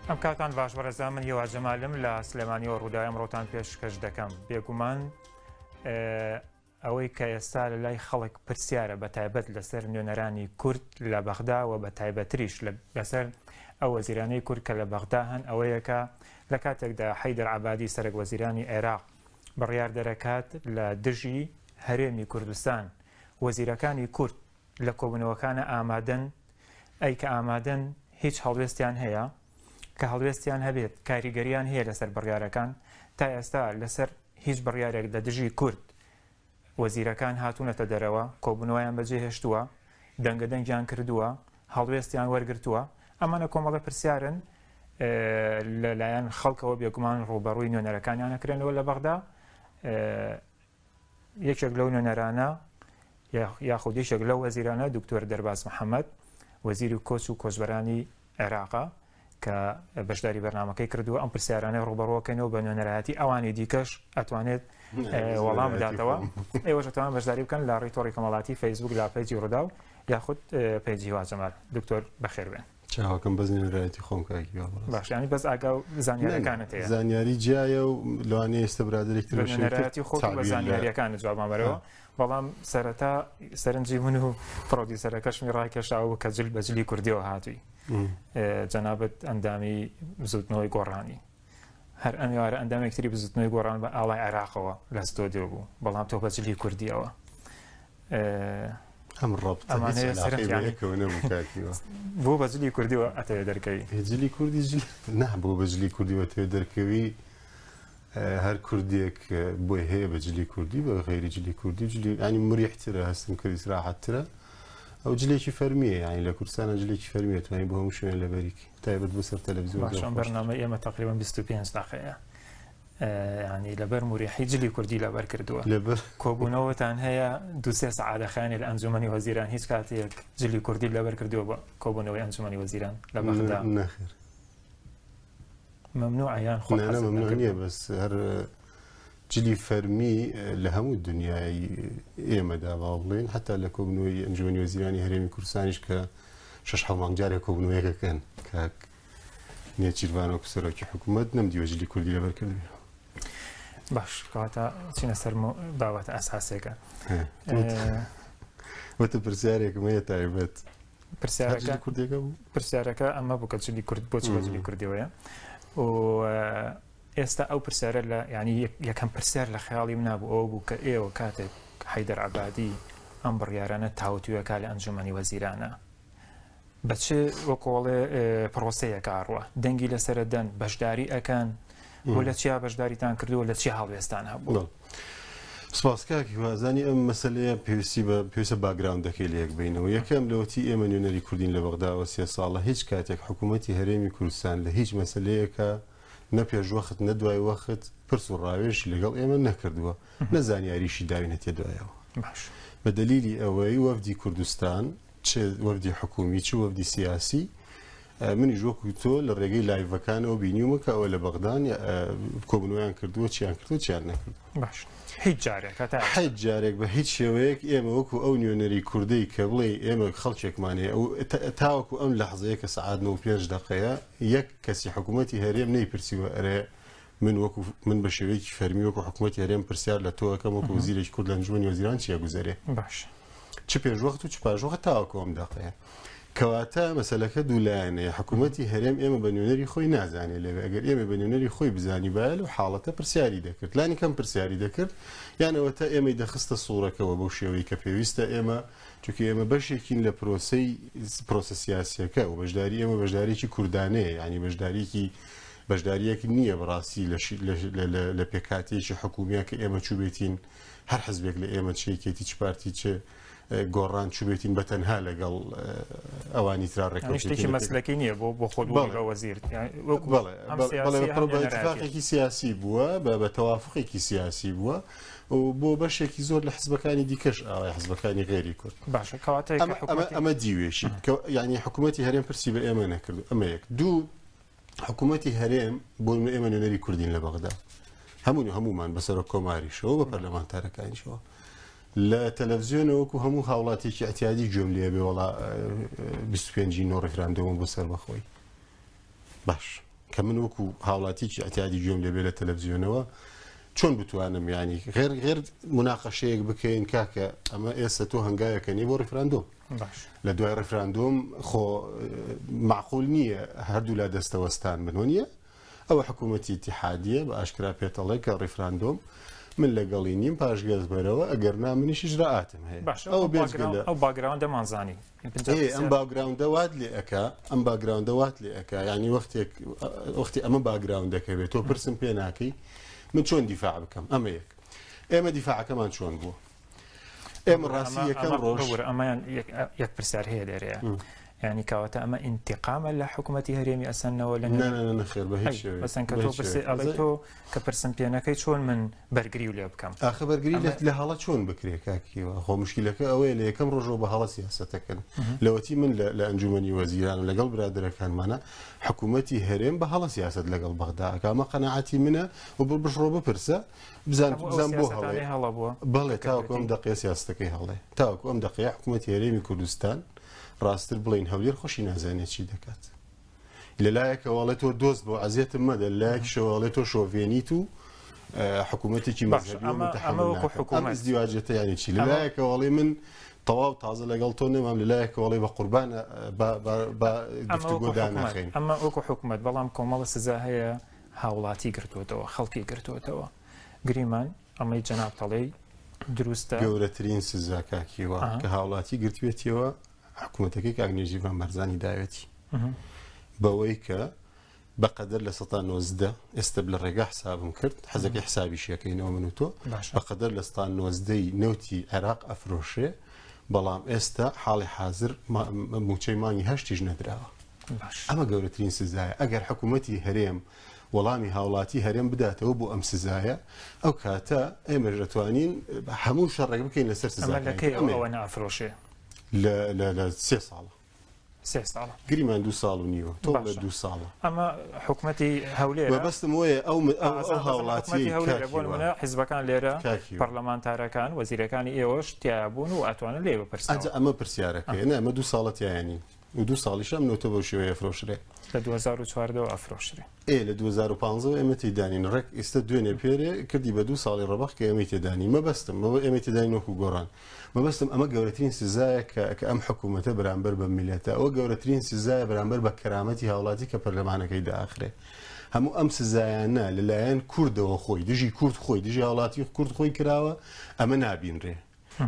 ئەم کاتان باش بەڕێزان من هیوا جەمالم لە سلێمانیەوە ڕووداوی ئەمڕۆتان پێشکەش دەکەم بێگومان ئەوەی کە ئێستا لە لای خەڵک پرسیارە بە تایبەت لەسەر نوێنەرانی کورد لە بەغدا و بە تایبەتریش لەسەر ئەو وەزیرانەی کورد کە لە بەغدا هەن ئەوەیە کە لە کاتێکدا حەیدەر عەبادی سەرەک وەزیرانی عێراق بڕیار دەرەکات لە دژی هەرێمی کوردستان وەزیرەکانی کورد لە کۆبوونەوەکانە ئامادەن، ئەی کە ئامادەن هیچ هەڵوێستیان هەیە؟ کە هەڵوێستیان هەبێت کاریگەریان هەیە لەسەر بڕیارەکان؟ تا ئێستا لەسەر هیچ بڕیارێک لە دژی کورد وەزیرەکان هاتوونەتە دەرەوە، کۆبوونەوەیان بەجێهێشتووە، دەنگە دەنگیان کردووە، هەڵوێستیان وەرگرتووە؟ ئەمانە کۆمەڵە پرسیارن لەلایەن خەڵکەوە بێگومان ڕووبەڕووی نوێنەرەکانیان ئەکرێنەوە لە بەغدا. یەکێک لەو نوێنەرانە یاخود یەکێک لەو وەزیرانە دکتۆر دەرباز محەممەد وەزیری کۆچ و کۆچبەرانی عێراقە کە بەشداری بەرنمەکەی کردووە ئەم پرسیارانە ڕوبەڕۆکەنەوە بە نوێنەرایەتی ئەوانی دیکەش ئەتوانێت وەڵام بداتەوە ئێوەش ئەتوان بەشداری بکەن لە ڕێی تۆڕی کۆمەڵاتی فەیسبوک لە پەیجی ڕووداو یاخود پەیجی هیوا جەمال دکتۆر بەخێر بێن. چاوەکەم بەس نوێنەرایەتی خۆم کاک هیوا بەڕێز. باش یانی بەس ئاگا و زانیاریەکانت هەیە. زانیاری جیایە و لەوانەیە ئێستا برادەرێک تر بە نوێنەرایەتی خۆت و بە زانیاریەکانت جوابمان بەرەوە بەڵام سەرەتا سەرنجی من و پرۆدیوسەرەکەشمی ڕاکێشاوە بوو کە جل بە جلی کوردیەوە هاتووی جەنابت ئەندامی بزوتنەوەی گۆڕانی هەر ئەم ئێوارە ئەندامێک تری بزوتنەوەی گۆڕان بە ئاڵای عێراقەوە لە ستۆدیۆ بوو بەڵام تۆ بە جلی کوردیەوە ئەم ڕەبتە ئەمانەیە هیچ علاقەی سەرنجیان. بەیەکەوە نەبوو کاک هیوا. بۆ بە جلی کوردیەوە ئەتەوێ دەرکەوی؟ جلی کوردی جل نا بۆ بە جلی کوردیەوە ئەتەوێ دەرکەوی هەر کوردێک بۆی هەیە بە جلی کوردی بە غەیری جلی کوردی جلی ینی مریحترە هەستم کرد ئیسراحەتترە ئەو جلێکی فەرمیە یانی لە کوردستانە جلێکی فەرمیە توانی بۆ هەموو شوێن لەبەریک تایبەت بۆ سەر تەلەڤیزیۆن باشە زۆر ئەم خۆشتر. بەرنامەی ئێمە تقریبا 25 دقەیە ینی لەبەر موریحی جلی کوردی لەبەر کردووە لەبەر کۆبوونەوەتان هەیە دوسێ سەعادەخانی لە ئەنجومەنی وەزیران هیچ کاتێک جلی کوردی لەبەر کردووە بە کۆبوونەوەی ئەنجومەنی وەزیران لە بەغدا؟ نەخێر. ممنوعە یان خۆت نا نا حەزت ممنوع نەکردووە؟ نییە بەس هەر جلی فەرمی لە هەموو دنیای ئێمەدا با بڵێین حتا لە کۆبوونەوەی ئەنجومەنی وەزیرانی هەرێمی کوردستانیش کە شەش حەوت مانگ جارێک کۆبوونەوەیەکەکەن کاک نێچیرڤان وەکو سەرۆکی حکوومەت نەمدیوە جلی کوردی لەبەر کردبێ. باش کەواتە چینە سەر بابەتە ئەساسێکە. وتە پرسیارێکم هەیە تایبەت. پرسیارەکە کوردیەکە بوو؟ پرسیارەکە ئەمە بوو کە جلی کورد بۆچی بە جلی کوردیەوەیە و ئێستا ئەو پرسیارە لە ینی یەکەم پرسیار لە خەیاڵی من نابوو ئەوە بوو کە ئێوە کاتێک حەیدەر عەبادی ئەم بڕیارانە تاوتوێکا لە ئەنجومەنی وەزیرانە بە چ وەکۆڵێ پرۆسەیەکە ئەڕوا دەنگی لەسەرە دەن بەشداری ئەکەن بۆ لە چیا بەشداریتان کردووە لە چی هەڵوێستان هەبوو؟ سپاس کاک هیوا زانی ئەم مەسەلەیە پێویستی بە پێویستە باگراوندەکەی لە یەک بینەوە یەکەم لەوەتی ئێمە نوێنەری کوردین لە بەغداوە سێ ساڵە هیچ کاتێک حکوومەتی هەرێمی کوردستان لە هیچ مەسەلەیەکە نە پێشوەخت نە دوای وەخت پرس و ڕاوێژی لەگەڵ ئێمە نەکردووە نە زانیاریشی داوینەتێ دوایەوە باش بە دەلیلی ئەوەی وەفدی کوردستان چ وەفدی حکوومی چ وەفدی سیاسی منیش وەکو تۆ لە ڕێگەی لایڤەکانەوە بینیومە کە ئەوە لە بەغدان کۆبوونەوەیان کردووە چیان کردووە چیان نەکردووە. باش هیچ جارێک هەتا ئێستا. هیچ جارێک بە هیچ شێوەیەک ئێمە وەکو ئەو نوێنەری کوردەی کە بڵێی ئێمە خەڵکێکمان هەیە ئەو تاوەکو ئەم لەحزەیە کە سەعات نۆ و پێنج دەقەیە یەک کەسی حکوومەتی هەرێم نەیپرسیوە ئەرێ من وەکو من بە شێوەیەکی فەرمی وەکو حکوومەتی هەرێم پرسیار لە تۆ ئەکەم وەکو وەزیرێکی کورد لە ئەنجومەنی وەزیران چی ئەگوزەرێ؟ باش. چ پێشوەخت و چ پاشوەخت تاوەکو ئەم دەقەیە. کەواتە مەسەلەکە دوولایەنەیە، حکوومەتی هەرێم ئێمە بە نوێنەری خۆی نازانێ لەوێ، ئەگەر ئێمەی بە نوێنەری خۆی بزانیبایە لەو حاڵەتە پرسیاری دەکرد، لانی کەم پرسیاری دەکرد، یان ئەوەتا ئێمەی دەخستە سوڕەکەوە بەو شێوەی کە پێویستە ئێمە، چونکە ئێمە بەشێکین لە پرۆسەی پرۆسە سیاسییەکە و بەشداری ئێمە بەشدارییەکی کوردانەیە، یانی بەشدارییەکی بەشدارییەک نییە بەڕاستی لە پێکهاتەیەکی حکوومییە کە ئێمە چووبێتین هەر حزبێک لە ئێمە چ یەکێتی چ پارتی چ گۆڕان چوبێتین بە تەنها لەگەڵ ئەوانی ترا ڕێککەوتن شتێکی مەسلەکی نییە بۆ بۆ خۆت بوونی بە وەزیر بەڵێ اتفاقێکی سیاسی بووە بە بە تەوافقێکی سیاسی بووە و بۆ بەشێکی زۆر لە حزبەکانی دیکەش ئاوای حزبەکانی غێری کورد باشە کەواتە ئەمە دیوێشی یعنی حکوومەتی هەرێم پرسی بە ئێمە نەکرد ئەمە یەک دوو حکوومەتی هەرێم بۆ نمونە ئێمە نوێنەری کوردین لە بەغدا هەموو هەمومان بە سەرۆک کۆماریشەوە بە پەرلەمانتارەکانیشەوە لە تەلەڤزیۆنەوە وەکو هەموو هاوڵاتیەکی ئەتیادی گوێم لێ بێ وەڵا 25 نۆ ڕیفراندۆمە بۆ سەربەخۆی باش. کە من وەکو هاوڵاتیکی ئەتیادی گوێم لێبێ لە تەلەڤزیۆنەوە چۆن بتوانم ینی غێر غێر مناقەشەیەک بکەین کاکە ئەمە ئێستا تۆ هەنگاوێکە نیە بۆ ڕیفراندۆم لە دوای ڕیفراندۆم خۆ معقول نییە هەردوو لا دەستەوەستان بن نییە ئەوە حکوومەتی ئیتیحادیە بە ئاشکرا پێتەڵێ کە ڕیفراندۆم من لەگەڵی نیم پاشگەز بەرەوە ئەگەر نا منیش ئیجرائاتم هەیە باشە ئەو بێجگە لە ئەو background ەمان زانی ئێ ئەم background ە وات لێ ئەکا ئەم background ە وات لێ ئەکا یعنی وەختێک وەختی ئەمە background ەکە بێت تۆ پرسم پێ ناکەی من چۆن دیفاع بکەم ئەمە یەک ئێمە دیفاعەکەمان چۆن بووە ئێمە ڕاستی یەکەم ڕۆژ ئەمەیان یەک پرسیار هەیە لێرەیە یانی کەواتە ئەمە ئینتیقامە لە حکوومەتی هەرێمی ئەسەنەوە لە نەخێر بە هیچ بەسەن کە تۆ پرسی ئەڵێ تۆ کە پرسم پێ نەکەی چۆن من بەرگری و لێ بکەم ئاخە بەرگری لە هەڵە چۆن بکرێ کاکیوە خۆ مشکلەکە ئەوەیە لە یەکەم ڕۆژەوە بە هەڵە سیاسەتەکەن لەوەتی من لە ئەنجومەنی وەزیران و لەگەڵ برادەرەکانمانە حکوومەتی هەرێم بە هەڵە سیاسەت لەگەڵ بەغدا ئەکا ئەمە قەناعەتی منە و بشڕۆ بپرسە بزان بزان بۆ هەڵەیە هەڵە بووە بەڵێ تاوەکو ئەم دەقەیە سیاسەتەکەی هەڵەیە تاوەکو ئەم دەقەیە حکوومەتی هەرێمی کوردستان ڕاستتر بڵێین هەولێر خۆشی نازانێت چی دەکات. لەلایەکەوە ئەڵێ تۆ دۆست بۆ ئەزیەتم مەدە لەلایەکیشەوە ئەڵێ تۆ شۆڤێنیت و حکوومەتێکی مەزهەبی و متحمل ناکەم. ئەم ئیزدیواجیەتە یانی چی؟ لەلایەکەوە ئەڵێ من تەواو تازە لەگەڵ تۆ نەمام لەلایەکەوە ئەڵێ بە قوربانە با گفتوگۆ داناخەین. ئەمە وەکو حکوومەت بەڵام کۆمەڵە سزا هەیە هاوڵاتی گرتووەتەوە خەڵکی گرتووەتەوە گریمان ئەمەی جەنابت ئەڵێی دروستە. گەورەترین سزا کاک هیوا کە هاوڵاتی گرتوێتیەوە حکوومەتەکەی کاک نێچیرڤان بارزانی داوێتی بەوەی کە بەقەدەر 19% ئێستا لە ڕێگا حسابم کرد حەزەکەی حسابیشیەکەینەوە من و تۆ بەقەدەر 19% نەوتی عێراق ئەفرۆشێ بەڵام ئێستا حاڵی حاضر موچەی مانگی هەشتیش نەدراوە ئەمە گەورەترین سزایە ئەگەر حکوومەتی هەرێم وەڵامی هاوڵاتی هەرێم بداتەوە بۆ ئەم سزایە ئەو کاتە ئێمەش دەتوانین هەموو شەڕێک بکەین لەسەر سزاکانی لە کەی ئەوە نافرۆشێ؟ لە سێ ساڵە. سێ ساڵە. گریمان دوو ساڵ و نیوە تۆ بڵێ دوو ساڵە. ئەمە حکومەتی هەولێرە. مەبەستم وەیە ئەو ئەو هاوڵاتیەی هەولێرە بۆ نمونە حیزبەکان لێرە پەرلەمانتارەکان وەزیرەکانی ئێوەش تیایا بوون و ئەتوانن لێی بپرسنەوە. ئەجا ئەمە پرسیارەکەیە نا ئەمە دوو ساڵە تیایا نین. و دوو ساڵیشە ئەم نەوتە بەو شێوەیە ئەفرۆشرێ. لە 2014 وە ئەفرۆشرێ. ئێ لە 2015 وە ئێمە تێیدانین ڕێک ئیستە دوێنێ پێرێ کردی بە دوو ساڵی ڕەبەق کە ئێمەی تێدانین مەبەستم مەبە ئێمەی تێدانین وەکو گۆڕان مەبەستم ئەمە گەورەترین سزایە کە کە ئەم حکوومەتە بەرامبەر بە میللەتە ئەوە گەورەترین سزایە بەرامبەر بە کەرامەتی هاوڵاتی کە پەرلەمانەکەی داخرێ هەموو ئەم سزایانە لەلایەن کوردەوە خۆی دژی کورد خۆی دژی هاوڵاتی کورد خۆی کراوە ئەمە نابینرێ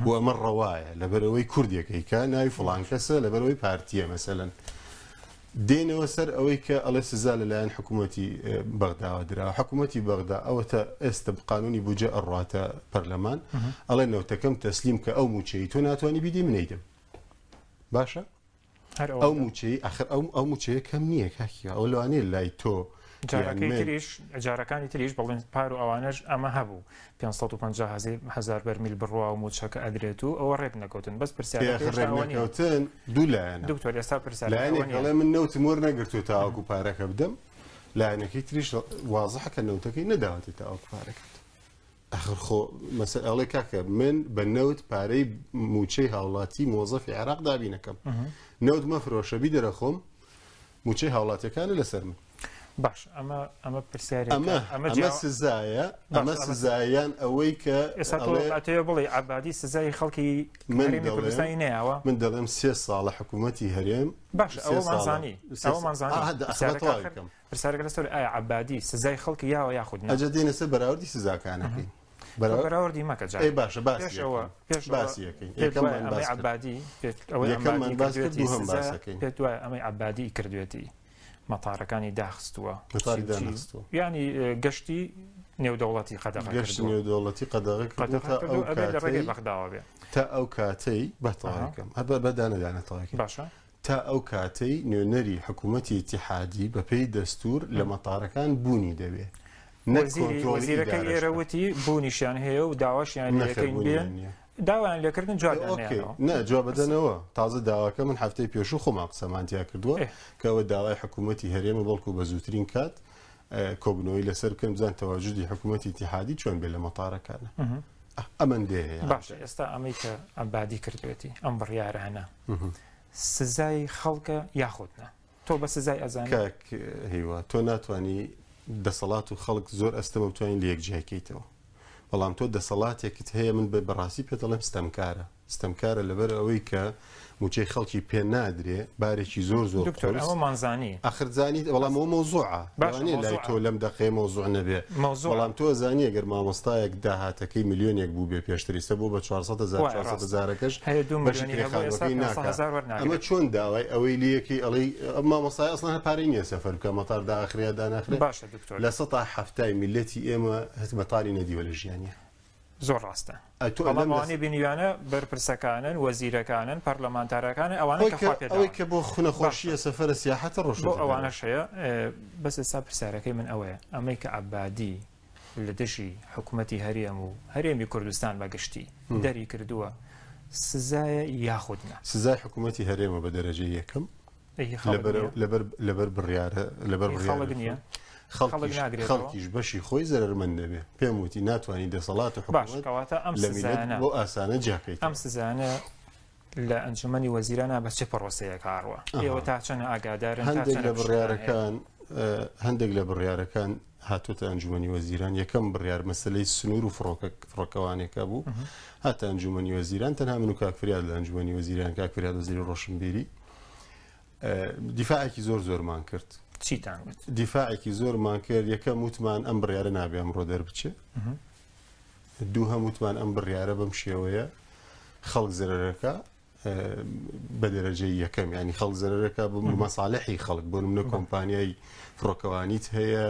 بۆ ئەمە ڕەوایە لەبەرئەوەی کوردێک ئەیکا ناوی فڵان کەسە لەبەرئەوەی پارتیە مەسەلەن دێنەوە سەر ئەوەی کە ئەڵێ سزا لەلایەن حکوومەتی بەغداوە دراوە حکوومەتی بەغدا ئەوەتە ئێستا قانونی بودجە ئەڕاتە پەرلەمان ئەڵێ نەوتەکەم تەسلیم کە ئەو موچەی تۆ ناتوانانی بیدی منەیدم باشە ئەو موچەی ئەخر ئەو ئەو موچەیە کەم نییە کاکیوە ئەو لەوانەیە لای تۆ جارەکەی تریش جارەکانی تریش بەڵێن پار و ئەوانەش ئەمە هەبوو 550 هزار بەرمیل بڕوا و موچەکە ئەدرێت و ئەوە ڕێک نەکەوتن بەس پرسیارەکە ڕێک نەکەوتن دوو لایەنە دکتۆر ئێستا پرسیار لایەنێک ئەڵێ من نەوتم وەرنەگرتووە تاوەکو پارەکە بدەم لایەنەکەی تریش وازحە کە نەوتەکەی نەداوەتێ تاوەکو پارەکە بدەم ئەخر خۆ مەسەل ئەڵێ کاکە من بە نەوت پارەی موچەی هاوڵاتی مۆزەفی عێراق دابینەکەم نەوت مەفرۆشە بیدەرە خۆم موچەی هاوڵاتیەکانە لەسەر من. باش ئەمە ئەمە پرسیارێکە ئەمە ئەمە ئەمە سزایە ئەمە سزایان ئەوەی کە ئێستا تۆ ئەتەوێ بڵێ عەبادی سزای خەڵکی من هەرێمی کوردستانی نەیاوە؟ من دەڵێم سێ ساڵە حکوومەتی هەرێم باش ئەوەمان زانی ئەوەمان زانی پرسیارەکە ئاخر پرسیارەکە لەسەر ئایا عەبادی سزای خەڵکی یاوە یاخود نا؟ ئەجا دێینە سەر بەراوردی سزاکانەکەی. بەراوردی مەکە جا. ئەی باشە باسی پێشەوە پێشەوە باسی یەکەین. پێت وایە ئەمەی عەبادی پێت ئەوەی یەکەممان عەبادی باس کرد کردوێتی دووهەم سزا باس ئەکەین. پێت وایە ئەمەی عەبادی کردوێتی مەتارەکانی داخستووە مەتاری چی چی دانەخستووە. یانی گەشتی نێودەوڵەتی قەدەغە گەشتی کردووە. نێودەوڵەتی قەدەغە کردووە قەدەغە تا ئەو کردووە ئەبێت لە ڕێگەی کاتەی بەغداوە بێ. تا ئەو کاتەی با تەواوی ئەها. کەم هەر بە دانە دانە تەواوی کەین. باشە. تا ئەو کاتەی نوێنەری حکوومەتی ئیتیحادی بە پێی دەستوور لە مەتارەکان بوونی دەبێ نەک وەزیری کۆنترۆڵی وەزیرەکەی ئیدارەش ئێرە بکا. وتی بوونیشیان هەیە و داواشیان نەخێر لێکەین بوونیان بێن نییە. داوایان لێکردن ئێ جوابیان ئۆکەی نەیانەوە. نا جواب ئەدەنەوە تازە داواکە من هەفتەی پێشوو خۆمان قسەمان تیا کردووە ئێ. کە ئەوە داوای حکوومەتی هەرێمە بەڵکوو بە زووترین کات کۆبوونەوەی لەسەر بکەن بزان تەواجودی حکوومەتی ئیتیحادی چۆن بێ لە مەتارەکانە. ئەمەندەیە یان. باشە ئێستا ئەمەی کە عەبادی کردوێتی ئەم بڕیارانە سزای خەڵکە یاخود نا؟ تۆ بە سزای ئەزانی؟ کاک هیوا تۆ ناتوانی دەسەڵات و خەڵک زۆر ئەستەمە بتوانین لە یەک جیای کەیتەوە بەڵام تۆ دەسەڵاتێکت هەیە من بە بەڕاستی پێت دەڵێم ستەمکارە ستەمکارە لەبەر ئەوەی کە موچەی خەڵکی پێ نادرێ بارێکی زۆر زۆر دکتۆر قورس ئەوەمان زانی. ئەخر زانیت بەڵام ئەوە مەوزوعە باشە لەوانەیە لای مەوزوعە. تۆ لەم دەقەیە مەوزوع نەبێ مەوزوعە. بەڵام تۆ ئەزانی ئەگەر مامۆستایەک داهاتەکەی ملیۆنێک بووبێ پێشتر ئیستا بووە بە 400 هەزار وایە 400 ڕاستە. هەزارەکەش هەیە دوو بەشی ملیۆنی کرێ هەبوو ئێستا خانووەکەی 500 ناکا هەزار ئەمە وەرناگرێت. چۆن داوای ئەوەی لێکەی ئەڵێی ئەم مامۆستایە ئەسڵەن هەر پارەی نییە سەفەر بکا مەتار دائەخرێ یا داناخرێ باشە دکتۆر. 70% میللەتی ئێمە هەت مەتاری نەدیوە لە ژیانیا. زۆر ڕاستە ئەتۆ بەڵام لەم ئەوانەی بینیویانە بەرپرسەکانن وەزیرەکانن پەرلەمانتارەکانن ئەوانە ئەوەی کە کە خوا ئەوەی پێداون کە بۆ باشە خونەخۆشیە سەفەرە سیاحەتە بۆ ڕۆشتۆتە دەرەوە. ئەوانەش هەیە بەس ئێستا پرسیارەکەی من ئەوەیە ئەمەی کە عەبادی لە دژی حکومەتی هەرێم و هەرێمی کوردستان بە گشتی دەری کردووە سزایە یاخود نا؟ سزای حکومەتی هەرێمە بە دەرەجەی یەکەم. ئەی خەڵک لەبەر نییە؟ لەبەر لەبەر بڕیارە لەبەر ئەی بڕیاری خەڵک خۆی نییە؟ خەڵک خەڵکیش ناگرێتەوە؟ خەڵکیش بەشی خۆی زەرەرمەند دەبێ پێم وتی ناتوانی دەسەڵات و باش حکومەت کەواتە ئەم لە میللەت سزایانە بۆ ئاسانە ئەم جیاکەیتەوە. سزایانە لە ئەنجومەنی وەزیرانە بە چ پرۆسەیەک ئاڕوە؟ ئێوە ئەها تا چەنە ئاگادارن تا هەندێک چەنە لە پشکتان هەیە؟ بڕیارەکان هەندێک لە بڕیارەکان هاتووەتە ئەنجومەنی وەزیران یەکەم بڕیار مەسەلەی سنوور و فڕۆکە فڕۆکەوانێکە بوو هاتە ئەنجومەنی وەزیران تەنها من و کاک فریاد لە ئەنجومەنی وەزیران کاک فریاد وەزیری ڕۆشنبیری دیفاعێکی زۆر زۆرمان کرد. چیتان وت؟ دیفاعێکی زۆرمان کرد یەکەم وتمان ئەم بڕیارە نابێ ئەمڕۆ دەربچێ دووهەم وتمان ئەم بڕیارە بەم شێوەیە خەڵک زەرەرەکە بە دەرەجەی یەکەم ینی خەڵک زەرەرەکە بە مەساڵحی خەڵک بۆ نمونە کۆمپانیای فڕۆکەوانیت هەیە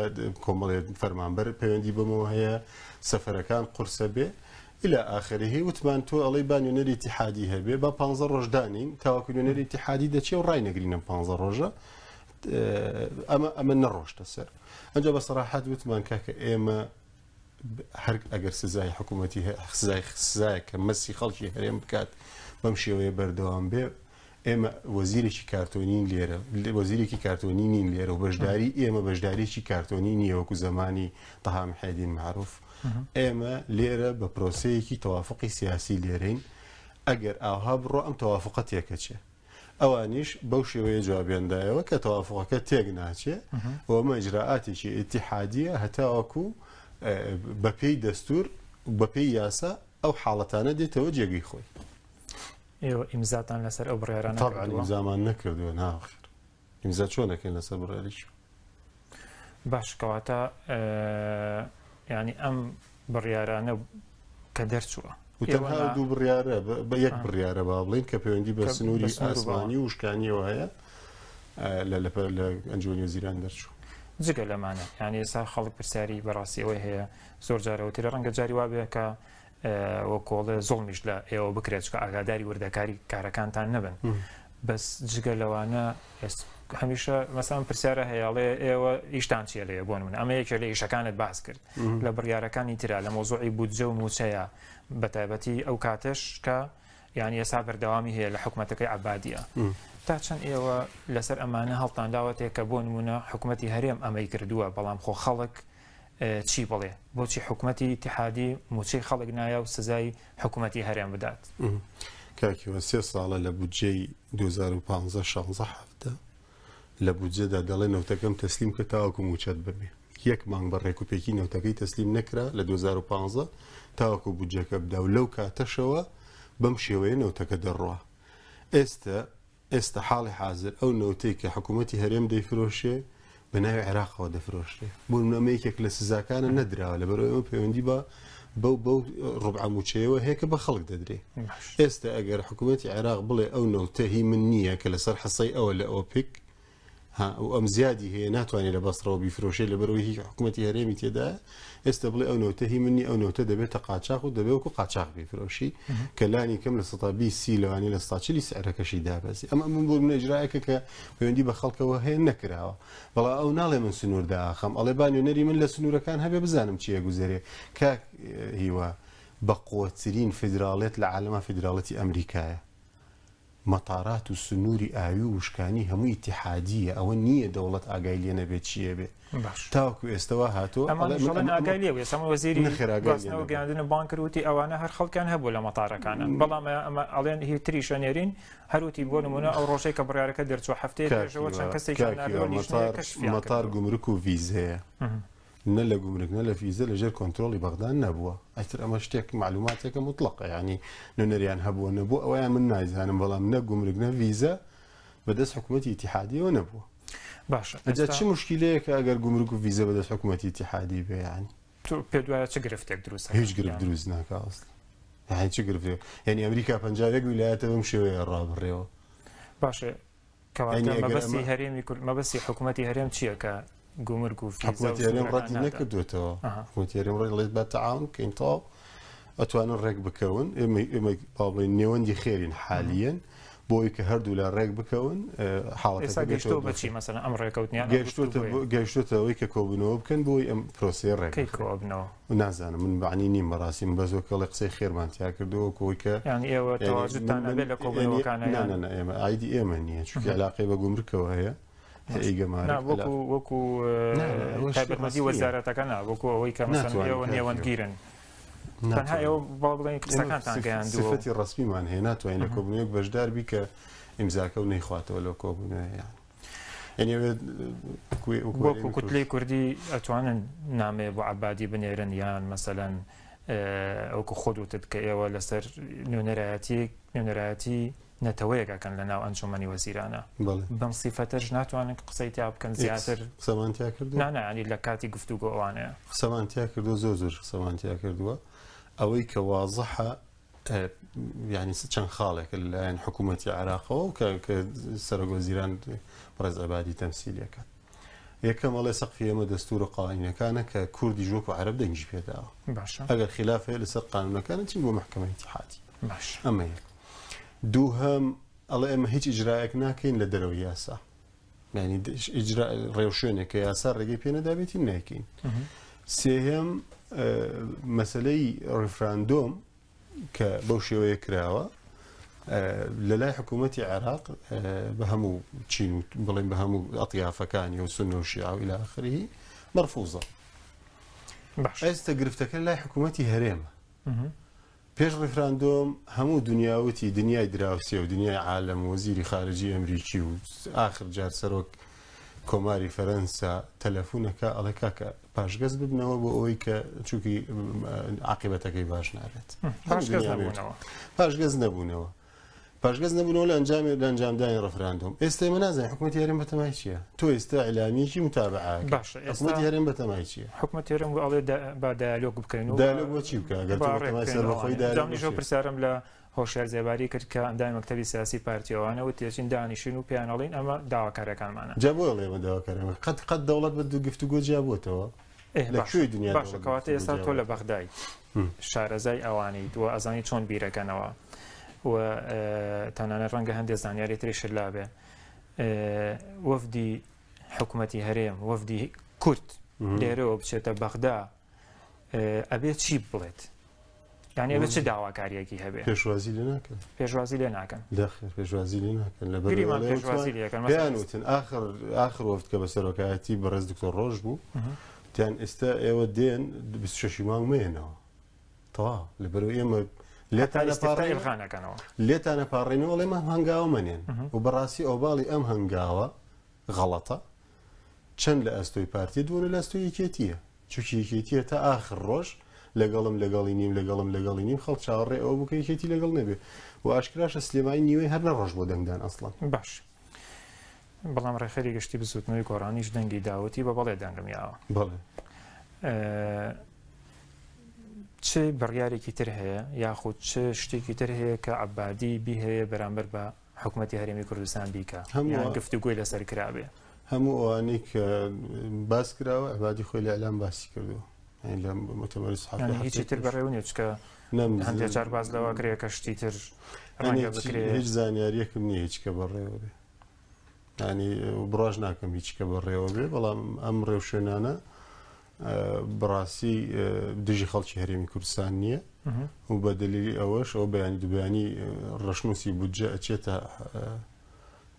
کۆمەڵێک فەرمانبەر پەیوەندی بەمەوە هەیە سەفەرەکان قورسە بێ الی آخره وتمان تۆ ئەڵێی با نوێنەری ئیتیحادی هەبێ با پانزە ڕۆژ دانێین تاوەکو نوێنەری ئیتیحادی دەچێ و ڕاینەگرین ئەم پانزە ڕۆژە ئەمە ئەمە نەڕۆشتە سەر ئەنجا بە سەراحەت وتمان کاکە ئێمە هەر ئەگەر سزای حکوومەتی سزای سزایە کە مەسی خەڵکی هەرێم بکات بەم شێوەیە بەردەوام بێ ئێمە وەزیرێکی کارتۆنین لێرە، وەزیرێکی کارتۆنی نین لێرە و بەشداری ئێمە بەشداریی کارتۆنی نییە وەکو زەمانی تەها محێدین مەعروف. ئێمە لێرە بە پرۆسەیەکی تەوافقی سیاسی لێرەین، ئەگەر ئاوها بڕوا ئەم تەوافقە تێکەچێ. ئەوانیش بەو شێوەیە جوابیان دایەوە کە تەوافقەکە تێک ناچێ و ئەمە ئیجرائاتێکی ئیتیحادییە هەتاوەکو بەپێی دەستوور و بەپێی یاسا ئەو حاڵەتانە دێتەوە جێگەی خۆی. ئێوە ئیمزاتان لەسەر ئەو بڕیارانە طبعا کردووە؟ ئیمزامان نەکردووە ناخیر ئیمزا چۆن ئەکەین لەسەر بڕیارێکی باش کەواتە ینی ئەم بڕیارانە کە دەرچووە و تەنها ئەو دوو بڕیارە بە یەک بڕیارە با بڵین کە پەیوەندی بە سنووری ئاسمانی و وشکانیەوە هەیە لە لە ئەنجومەنی وەزیران دەرچوو. جگە لەمانە یعنی ئێستا خەڵک پرسیاری بەڕاستی ئەوەی هەیە زۆر جارەوە ترە ڕەنگە جاری وابێ کە وەکۆڵێ زوڵمیش لە ئێوە بکرێت چونکە ئاگاداری وردەکاری کارەکانتان نەبن بەس جگە لەوانە هەمیشە مەسان پرسیارە هەیەڵێ ئێوە ئیشتان چیە لێ بۆن من ئەمە یەکێ لە ئیشەکانت باس کرد لە بڕیارەکانی ترا لە مۆزوعی بودجە و موچەیە بە تایبەتی ئەو کاتەش کە یان ئێسا بەردەوامی هەیە لە حکوومەتەکەی عبادیە تا چەند ئێوە لەسەر ئەمانە هەڵتان داوەتێک کە بۆ نمونە حکوومەتی هەرێم ئەمەی کردووە بەڵام خۆ خەڵک چی بڵێ؟ بۆچی حکومەتی ئیتیحادی موچەی خەڵک نایا و سزای حکومەتی هەرێم بدات؟ کاک هیوا سێ ساڵە لە بودجەی 2015 16 17 لە بودجەدا دەڵێ نەوتەکەم تەسلیم کە تاوەکو موچەت بەمێ یەک مانگ بە ڕێکوپێکی نەوتەکەی تەسلیم نەکرا لە 2015 تاوەکو بودجەکە بدا و لەو کاتەشەوە بەم شێوەیە نەوتەکە دەڕوا ئێستە ئێستا حاڵی حازر ئەو نەوتەی کە حکوومەتی هەرێم دەیفرۆشێ بە ناوی عێراقەوە دەفرۆشرێ. بۆ نموونە ئەمە یەکێک لە سزاکانە نەدراوە لەبەرئەوەی ئەمە پەیوەندی بە بەو بەو ڕوبعە مووچەیەوە هەیە کە بە خەڵک دەدرێ. ئێستا ئەگەر حکوومەتی عێراق بڵێ ئەو نەوتە هی من نییە کە لەسەر حسەی ئەوە لە ئۆپک ها و ئەم زیادی هەیە ناتوانێت لە بەسڕەوە بیفرۆشێ لەبەرئەوەی هی حکوومەتی هەرێمی تێدایە ئێستا بڵێ ئەو نەوتە هی من نیە ئەو نەوتە دەبێتە قاچاخ و دەبێ وەکو قاچاخ بیفرۆشی کە لانی کەم 20% سی لەوانەیە 40% سعرەکەشی دابەزی ئەمە من بۆ منە ئیجرائێکە کە پەیوەندی بە خەڵکەوە هەیە نەکراوە بەڵام ئەو ناڵێ من سنوور داخەم ئەڵێ با نوێنەری من لە سنوورەکان هەبێ بزانم چییە گوزەرێ کاک هیوا بەقوەترین فیدراڵێت لە عالەما فیدراڵەتی ئەمریکایە. مەتارات و سنووری ئاوی و وشکانی هەموو ئیتیحادییە، ئەوە نییە دەوڵەت ئاگای لێ نەبێت چییە بێ. باش. تاوەکو ئێستا وا هاتووە، ئەڵێ ئەمانیش من ئەڵێن ئەمە ئاگای لێ بوو، ئێستا ئەمە وەزیری نەخێر ئاگای لێ گواستنەوە نەبوو. گەیاندن و بانگ کرد وتی ئەوانە هەر خەڵکیان هەبوو لە مەتارەکانە، بەڵام ئەمە ئەڵێن هی تریش ئەنێرین، هەر وتی بۆ نموونە ئەو ڕۆژەی کە بڕیارەکە دەرچوو هەفتەیەک کاک پێشەوە چەند هیوا، کەسێکیان کاک ناردووە هیوا، لیژنەیەک مەتار کەشفیان مەتار کردووە. گومرک و ڤیزەیە. نە لە گومرک نە لە فیزە لە ژێر کۆنترۆڵی بەغدا نەبووە ئیتر ئەمە شتێک مەعلوماتێکە موتڵەقە یانی نوێنەریان هەبووە نەبووە ئەوەیان من نایزانم بەڵام نە گومرک نە ڤیزە بەدەست حکوومەتی ئیتیحادیەوە نەبووە. باشە ئەجا ئێستا چ مشکیلەیەکە ئەگەر گومرک و ڤیزە بەدەست حکوومەتی ئیتیحادی بێ یانی؟ تۆ پێت وایە چ گرفتێک دروست هیچ ئەکات گرفت یان؟ دروست ناکا ئەسڵەن یانی چ گرفتێک یانی ئەمریکا 51 ویلایەتە بەم شێوەیە ڕابڕێوە. باشە کەواتە یانی ئەگەر مەبەستی ئەمە هەرێمی کورد مەبەستی حکوومەتی هەرێم چییە کە گومرگ و فیزا و حکوومەتی هەرێم سنوورەکان ڕەتی نادا؟ نەکردوێتەوە ئەها. حکوومەتی هەرێم ڕێ ڵێت با تەعاون بکەین تەواو ئەتوانن ڕێک بکەون ئێمە ئێمە با بڵێین نێوەندی خێرین حالیەن بۆی کە هەردوو لا ڕێک بکەون ئێستا حاڵەتەکە بێتەوە گەیشتووە بە دۆخی چی مەسەلەن ئەم ڕێکەوتنیان ئەم گەیشتووەتە گفتوگۆیە؟ گەیشتووەتە ئەوەی کە کۆبوونەوە بکەن بۆی ئەم پرۆسەیە ڕێک کەی بخرێت کۆئەبنەوە؟ نازانم من بەعنی نیم بەڕاستی من بەس وەک ئەڵێ قسەی خێرمان تیا کردووە وەکو ئەوەی کە یانی ئێوە یانی من تەواجودتان من ئەبێ لە یانی کۆبوونەوەکانە نا یان؟ نا نا ئێمە ئایدی ئێمە نییە چونکی علاقەی بە گومرکەوە هەیە باش هەیە نا گەمارک وەکو علاقە وەکو نا نا ئەوە شتی تایبەتمەندی ڕەسمییە وەزارەتەکە نا وەکو ئەوەی کە مەسەلەن ناتوانین ئێوە کاک هیوا نێوەندگیرن تەنها ناتوانین ئێوە با بڵێین ئێمە قسەکانتان گەیاندووە و سفەتی ڕەسمیمان هەیە ناتوانین لە کۆبوونەوەیەک بەشدار بی کە ئیمزاکە و نەیخواتەوە لەو کۆبوونەوەیە یان یعنی ئەوێ وەکو وەکو وەکو هەرێمی کوتلەی کوردستان کوردی ئەتوانن نامەیە بۆ عەبادی بنێرن یان مەسەلەن وەکو خۆت وتت کە ئێوە لەسەر نوێنەرایەتی نوێنەرایەتی نەتەوەیەک ئەکەن لە ناو ئەنجومەنی وەزیرانە بەڵێ بەم سیفەتەش ناتوانن قسەی تیا بکەن ئێکس زیاتر قسەمان تیا کردووە نا نا یانی لە کاتی گفتوگۆ ئەوانەیە. قسەمان تیا کردووە زۆر زۆر قسەمان تیا کردووە ئەوەی کە وازحە یعنی چەند خاڵێکە لەلایەن حکوومەتی عێراقەوە کە کە سەرۆک وەزیران بەڕێز عەبادی تەمسیلیەکە یەکەم ئەڵێ سەقفی ئێمە دەستور و قوانینەکانە کە کوردیش وەکو عەرەب دەنگی پێداوە باشە ئەگەر خلاف هەیە لەسەر قانونەکان چین بۆ مەحکەمە ئیتیحادی باشە ئەمە یەک دووهەم ئەڵێ ئێمە هیچ ئیجرایەک ناکەین لە دەرەوەی یاسا یعنی ئیجرا ڕێوشوێنێک کە یاسا ڕێگەی پێ نەدابێتی نایکەین سێهەم مەسەلەی ڕیفراندۆم کە بەو شێوەیە کراوە لە لای حکوومەتی عێراق بە هەموو چین و بڵێن بە هەموو ئەطیافەکانی و سنە و شیعە و إلى آخره مەرفوزە باش ئێستا گرفتەکە لای حکوومەتی هەرێمە پێش ڕیفراندۆم هەموو دنیا وتی دنیای دراوسێ و دنیای عالەم و وەزیری خارجی ئەمریکی و ئاخر جار سەرۆک کۆماری فەرەنسا تەلەفونەکە ئەڵێ کاکە پاشگەز ببنەوە بۆ ئەوەی کە چونکی عاقیبەتەکەی باش نابێت. پاشگەز نەبوونەوە. پاشگەز نەبوونەوە. پاشگەز نەبوونەوە لە ئەنجامی لە ئەنجامدانی ڕفراندۆم. ئێستا ئێمە نازانین حکوومەتی هەرێم بەتەمای چییە؟ تۆ ئێستا ئیعلامیەکی متابعە باشە ئێستا حکوومەتی هەرێم بەتەمای چییە؟ حکوومەتی هەرێم ئەڵێ با دیالۆگ بکەین و دیالۆگ بۆ چی بکە؟ ئەگەر تۆ با بەتەمای ڕێک بکەین سەربەخۆی ئەوانە. دیالۆگ جا بۆ منیش ئەو چییە؟ پرسیارم لە هۆشیار زێباری کرد کە ئەندامی مەکتەبی سیاسی پارتی ئەوانە وتی ئەچین دانیشین و پێیان ئەڵێین ئەمە داواکاریەکانمانە. جا بۆ ئەڵێ ئەمە داواکاریەکانمانە؟ قەت قەت دەوڵەت بە گفتوگۆ جیا بۆتەوە؟ ئێ لە باشە کوێی دنیا باشە دەوڵەت بە کەواتە گفتوگۆ ئێستا جیا تۆ لە بۆتەوە؟ بەغدایت شارەزای ئەوانیت و ئەزانی چۆن بیرەکەنەوە و تەنانەت ڕەنگە هەندێک زانیاری تریشت لابێ وەفدی حکوومەتی هەرێم وەفدی کورد لێرەوە بچێتە بەغدا ئەبێ چی بڵێت؟ یعنی ئەبێ چ داواکاریەکی هەبێ؟ پێشوازی لێ ناکەن. پێشوازی لێ ناکەن. دەخێر پێشوازی لێ ناکەن. لەبەر گریمان ئەوەی پێشوازی وتوان لێ ئەکەن. پێیان وتن ئاخر ئاخر وەفد کە بە سەرۆکایەتی بەڕێز دکتۆر ڕۆژ بوو تیان ئێستا ئێوە دێن 26 مانگ مێنەوە تەواو لەبەرەوە ئێمە لێتانە پاڕێنەوە لێتانە پاڕێنەوە ئەڵێ ئەم هەنگاوە مەنێن و بەڕاستی ئۆباڵی ئەم هەنگاوە غەڵەتە چەند لە ئەستۆی پارتی دووەنە لە ئەستۆی یەکێتیە چونکی یەکێتیە تا ئاخر ڕۆژ لەگەڵم لەگەڵی نیم لەگەڵم لەگەڵی نیم خەڵک چاوەڕێ ئەوە بوو کە یەکێتی لەگەڵ نەبێ و ئاشکراشە سلێمانی نیوەی هەر نەڕۆژ بۆ دەنگدان ئەسڵەن. باش بەڵام ڕێکخەری گشتی بزوتنەوەی گۆڕانیش دەنگی داوتی بە بەڵێ دەنگم یاوە. بەڵێ. چ بڕیارێکی تر هەیە یاخود چ شتێکی تر هەیە کە عەبادی بیهەیە بەرامبەر بە حکوومەتی هەرێمی کوردستان بیکە یان گفتوگۆی لەسەر کرابێ؟ هەموو ئەوانەی کە باس کراوە عەبادی خۆی لە ئیعلام باسی کردووە یانی لە مؤتەمەری سەحافی یانی هیچی هەفتەی تر پێش. بەڕێوە نییە چکە هەندێک جار باس لەوە کرێ کە شتی تر ڕەنگە بکرێ. هیچ زانیاریەکم نییە هیچ کە بەڕێوە بێ ینی بڕاش ناکەم هیچ کە بەڕێوە بێ بەڵام ئەم ڕێوشوێنانە بەڕاستی دژی خەڵکی هەرێمی کوردستان نییە و بە دلیلی ئەوەش ئەو بەیانی دوبیانی ڕەشنووسی بودجە ئەچێتە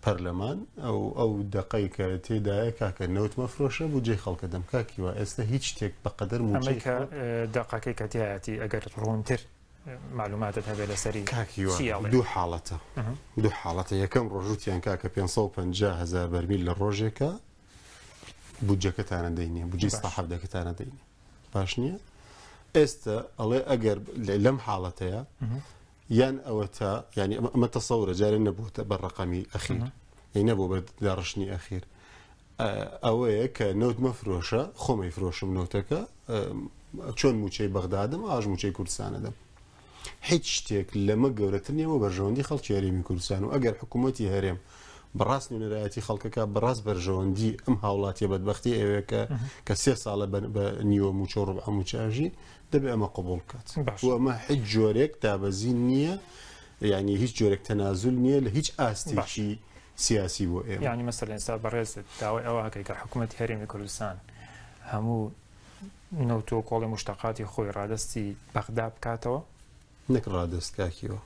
پەرلەمان ئەو ئەو دەقەی کە تێدایە کاکە نەوت مەفرۆشە بودجەی خەڵکە دەم کاکی وا ئێستا هیچ شتێک بەقەدەر مووچەی ئەمەی کە دەقەکەی کە تیایەتی ئەگەر ڕوونتر معلوماتت هەبێ لەسەری کاک هیوا چی ئەڵێ؟ دوو حاڵەتە دوو حاڵەتە یەکەم ڕۆژ وتیان کاکە 550 هەزار بەرمیل لە ڕۆژێکە بودجەکەتانە دەینێ بودجەی باش. 117ەکەتانە دەینێ باش نییە ئێستا ئەڵێ ئەگەر لەم حاڵەتەیە یان ئەوەتا یانی ئەمە تەسەورە جارێ نەبووتە بە ڕەقەمی ئەخیر یانی نەبوو بە داڕشتنی ئەخیر ئەوەیە کە نەوت مەفرۆشە خۆمەی فرۆشم نەوتەکە چۆن موچەی بەغدادم ئاژ موچەی کوردستانەدەم هیچ شتێک لەمە گەورەتر نییە بۆ بەرژەوەندی خەڵکی هەرێمی کوردستان و ئەگەر حکوومەتی هەرێم بەڕاست نوێنەرایەتی خەڵکەکە بەڕاست بەرژەوەندی ئەم هاوڵاتیە بەدبەختی ئەوێکە کە سێ ساڵە بە نیوە موچە و ڕبع موچە ئەژی دەبێ ئەمە قبوڵ بکات و ئەمە هیچ جۆرێک دابەزین نییە یعنی هیچ جۆرێک تەنازول نییە لە هیچ ئاستێکی سیاسی بۆ ئێمە. یعنی مەسەلەن ئێستا بەڕێزت داوای ئەوە ئەکەی کە حکوومەتی هەرێمی کوردستان هەموو نەوت و کۆڵی مشتەقاتی خۆی ڕادەستی بەغدا بکاتەوە؟ نەک ڕادەست کاکیەوە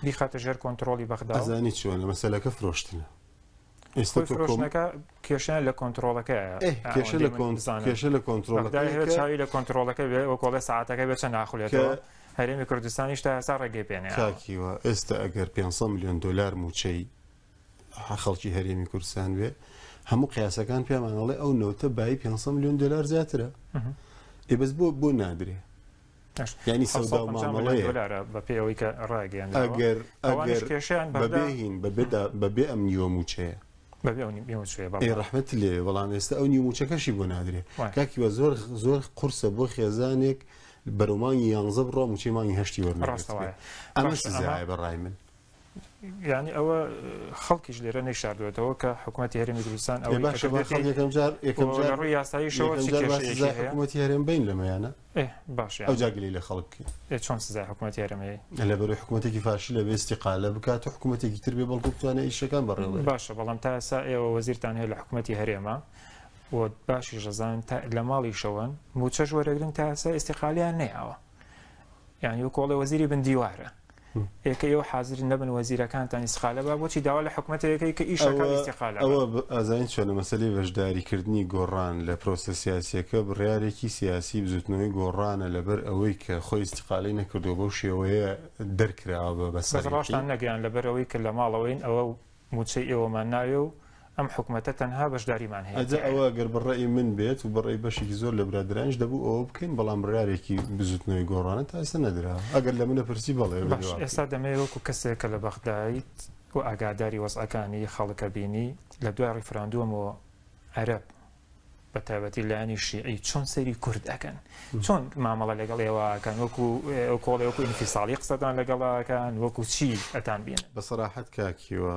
بیخاتە ژێر کۆنترۆڵی بەغدا. ئەزانی چۆنە مەسەلەکە فرۆشتنە. ئێستا فرۆشتنەکە کێشیان لە کۆنترۆڵەکەیە کێشە لە کێشە لە کۆنترۆڵەکە چاوی لە کۆنترۆڵەکە بێ وەکۆڵێ ساعتەکە بێ چەند ناخولێتەوە هەرێمی کوردستانیش تا ئێستا ڕێگەی پێ نەیاوە. کاک هیوا ئێستا ئەگەر 500 ملیۆن دۆلار مووچەی خەڵکی هەرێمی کوردستان بێ هەموو قیاسەکان پێمان ئەڵێ ئەو نەوتە بایی 500 ملیۆن دۆلار زیاترە ئێ بەس بۆ بۆ نادرێ یعنی سەودا و مامەڵەیە دۆلارە بە پێی ئەوەی کە ڕاگەیاندراوە ئەگەر ئەوانیش ئەگەر کێشەیان بەبێ بەغدا هین بەبێ بەبێ ئەم نیوە مووچەیە بەبێ ئەو نیوە مووچەیە بەڵێ ئەی ڕەحمەت لێ بەڵام ئێستا ئەو نیوە مووچەکەشی بۆ نادرێ وایە. کاک هیوا زۆر زۆر قورسە بۆ خێزانێک بەرەو مانگی یانزە بڕوا مووچەی مانگی هەشتی ڕاستە وەرنەگرتبێ وایە ئەمە باشە ئەمە سزایە بە ڕای من. یانی ئەوە خەڵکیش لێرە نەیشاردوێتەوە کە حکوومەتی هەرێمی کوردستان ئێ ئەوەی کە باشە با کردێتی خەڵک یەکەم جار یەکەم و جار لە ڕووی یاساییشەوە یەکەم چ جار با کێشەیەکی سزای هەیە؟ حکوومەتی هەرێم بین لەمەیانە ئێ باشە ئەو یانی جا گلەی لە خەڵک بکەین. ئێ چۆن سزای حکوومەتی هەرێم ئەیەی؟ لەبەرەوەی حکوومەتێکی فاشلە بێ ئیستیقالە بکات و حکوومەتێکی تر بێ بەڵکو بتوانێ ئیشەکان بەڕێوە بەرێ. باشە بەڵام تا ئێستا ئێوە وەزیرتان هەیە لە حکوومەتی هەرێمە و باشیش ئەزانن تا لە ماڵیشەوەن مووچەش وەرەگرن تا ئێستا ئیستیقالیان نەیاوە. یانی وەکو ئەڵێ وەزیری بن دیوارە ئێکە ئێوە حازر نەبن وەزیرەکانتان ئیستقالە با بۆچی داوا لە حکومەتەکەی کە ئیشەکە ئیستقالە ئەوە ئازانین چۆنە مەسەلەی بەشداریکردنی گۆڕان لە پرۆسە سیاسیەکە بڕیارێکی سیاسی بزوتنەوەی گۆڕانە لەبەر ئەوەی کە خۆی ئیستقالەی نەکردووە بەو شێوەیە دەرکراوە بە بەس سەریحی. ڕاشتان نەگەیان لەبەر ئەوەی کە لە ماڵەوەین ئەوە مووچەی ئێوەمان ناوێ و ئەم حکومەتە تەنها بەشداریمان هەیە ئەجا تیایا. ئەوە گەر بە ڕەئی من بێت و بە ڕەئی بەشێکی زۆر لە برادەرانیش دەبوو ئەوە بکەین، بەڵام بڕیارێکی بزوتنەوەی گۆڕانە تا ئێستا نەدراوە. ئەگەر لە منە پرسی بەڵێ ئەبێت باش وا ئێستا بکەین. دەمەوێ وەکو کەسێک کە لە بەغدایت و ئاگاداری وەزعەکانی خەڵکە بینی لە دوای ڕیفراندۆمەوە عەرەب بە تایبەتی لایەنی شیعی چۆن سەیری کورد ئەکەن چۆن مامەڵە لەگەڵ ئێوە ئەکەن وەکو کۆڵێ وەکو ئینفیساڵی قسەتان لەگەڵ ئەکەن وەکو چی ئەتان بینن؟ بە سەراحەت کاک هیوا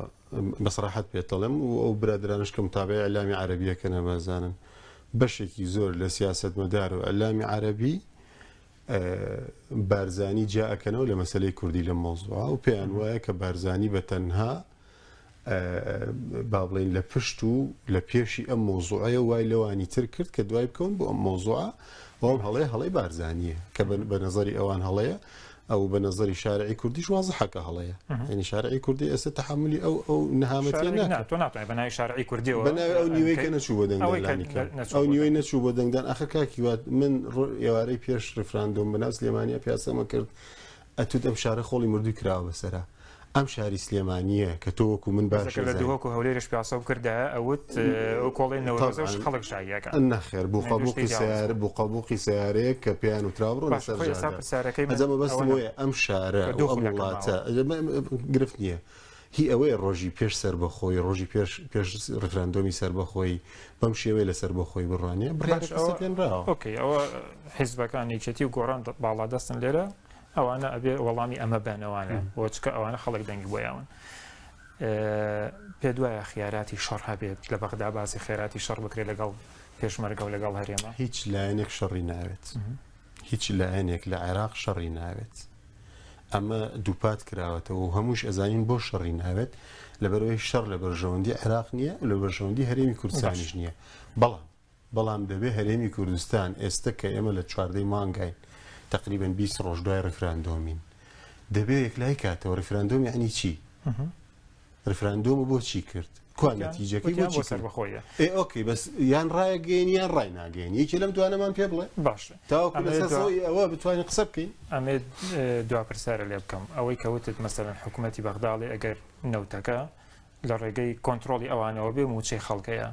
بە سەراحەت پێت دەڵێم و ئەو برادەرانەش کە متابعەی ئیعلامی عەرەبیەکەنە بازانن بەشێکی زۆر لە سیاسەتمەدار و ئیعلامی عەرەبی بارزانی جیا ئەکەنەوە لە مەسەلەی کوردی لەم مەوزوعە و پێیان وایە کە بارزانی بە تەنها با بڵێین لە پشت و لە پێشی ئەم مەوزوعەیە وای لەوانی تر کرد کە دوای بکەون بۆ ئەم مەوزوعە ئەوم هەڵەیە هەڵەی بارزانیە کە بە نظری ئەوان هەڵەیە ئەو بە نظری شارعی کوردیش وازحە کە هەڵەیە یعنی شارعی کوردی ئێستا تەحملی ئەو ئەو نەهامەتیە ناکات تۆ ناتوانێت بە ناوی شارعی کوردیەوە بە ناوی ئەو نیوەی کە نەچوو بۆ دەنگدان لانی کەم ئەو نیوەی نەچوو بۆ دەنگدان ئاخر کاکی وات من ئێوارەی پێش ڕیفراندۆم بەناو سلێمانیا پیاسەمە کرد ئەتوت ئەم شارە خۆڵی مردووی کراوە بەسەرا ئەم شاری سلێمانییە کە تۆ وەکو من باش بەس ئەگەر لە ئەزانی. دهۆک و هەولێریش پیاسە بکردایە ئەوت ئەو کۆڵەی نەورۆزەش طبعا خەڵک شاییەکە. نەخێر یانی دوو بوقەبوقی شتی جیاواز سەیارە بوو. بوقەبوقی سەیارەیەک کە پێیان وتراوە بڕۆنە باشە سەر خۆی ئێستا جادە. پرسیارەکەی من ئەجا ئەوە مەبەستم نەبوو ئەوەیە ئەم شارە کە و دوو ئەم خولەکە وڵاتە ماوە. ئەجا گرفت نییە هی ئەوەیە ڕۆژی پێش سەربەخۆیی ڕۆژی پێش پێش ڕیفراندۆمی سەربەخۆیی بەم شێوەیە لە سەربەخۆیی بڕوانێ باش بڕیارێک ئەوە سەپێنراوە. ئۆکەی ئەوە حیزبەکان یەکێتی و گۆڕان باڵادەستن لێرە ئەوانە ئەبێ وەڵامی ئەمە بەنەوانە بۆ چکە ئەوانە خەڵک دەنگی بۆ یاون. پێت وایە خیاراتی شەڕ هەبێت لە بەغدا باسی خێراتی شەڕ بکرێت لەگەڵ پێشمەرگە و لەگەڵ هەرێمە؟ هیچ لایەنێک شەڕی ناوێت. هیچ لایەنێک لە عێراق شەڕی ناوێت. ئەمە دووپات کراوەتەوە و هەمووش ئەزانین بۆ شەڕی ناوێت، لەبەرئەوەی شەڕ لە بەرژەوەندی عێراق نییە و لە بەرژەوەندی هەرێمی کوردستانیش نییە. بەڵام. بەڵام دەبێ هەرێمی کوردستان ئێستە کە ئێمە لە چواردەی مانگاین تەقریبەن 20 ڕۆژ دوای ڕیفراندۆمین دەبێ یەکلای کاتەوە ڕیفراندۆم یعنی چی؟ ڕیفراندۆم بۆ چی کرد؟ کوا نەتیجەکەی بۆ چی کرد؟ ئێ ئۆکەی بەس یان ڕایەگەیەنی یان ڕای ناگەیەنی یەکێ لەم دوانەمان پێ بڵێ باشە تاوەکو لەسەر زەوی ئەوە بتوانین قسە بکەین. ئەمێ دوا پرسیارە لێ بکەم ئەوەی کە وتت مەسەلەن حکوومەتی بەغدا ئەڵێ ئەگەر نەوتەکە لە ڕێگەی کۆنترۆڵی ئەوانەوە بێ مووچەی خەڵکەیە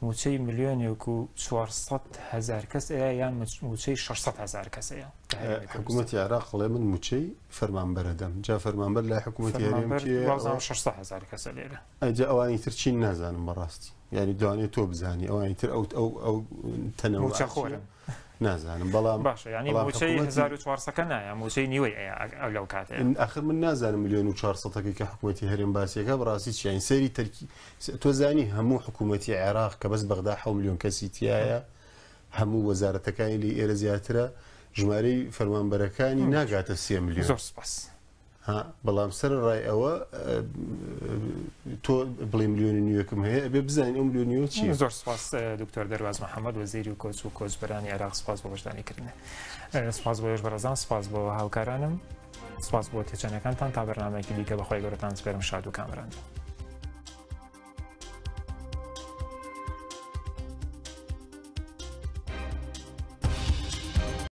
مووچەی ملیۆنێک و 400 هەزار کەس ئەیە یان مووچەی 600 هەزار کەس ئەیە لە هەرێمی کوردستان؟ حکوومەتی عێراق ئەڵێ من مووچەی فەرمانبەر ئەدەم جا فەرمانبەر لای حکوومەتی هەرێم فەرمانبەر کێیە وابزانم 600 هەزار کەسە لێرە. ئەجا ئەوانی تر چین نازانم بەڕاستی یانی دوانێ تۆ بزانی ئەوانی تر ئەو ئەو ئەو تەنەوە مووچە خۆرن نازانم بەڵام باشە یانی مووچەی 1400ەکە نایە مووچەی نیوەی ئەیە لەو کاتەیە ئەخر من نازانم ملیۆن و چوارسەتەکەی کە حکوومەتی هەرێم باسیەکە بەڕاستی چیین سەیری تەرکی تۆ زانی هەموو حکوومەتی عێراق کە بەس بەغدا حەو ملیۆن کەسی تایە هەموو وەزارەتەکانی لی ئێرە زیاترە ژمارەی فەرمانبەرەکانی ناگاتە سێ ملیۆن زۆر سپاس ها بەڵام سەرەڕای ئەوە تۆ بڵێ ملیۆنی نوێکم هەیە ئەبێ بزانین ئەو ملیۆن نوێ چییە. زۆر سپاس دکتۆر دەرواز محەممەد وەزیری و کۆچ و کۆچبەرانی عێراق سپاس بۆ بەشداریکردن سپاس بۆ ئێوەش بەڕێزان سپاس بۆ هاوکارانم سپاس بۆ تێچەنەکانتان تا بەرنامەیەکی دیکە بەخوای گەورەتان سپێرم شاد و کامەران بن.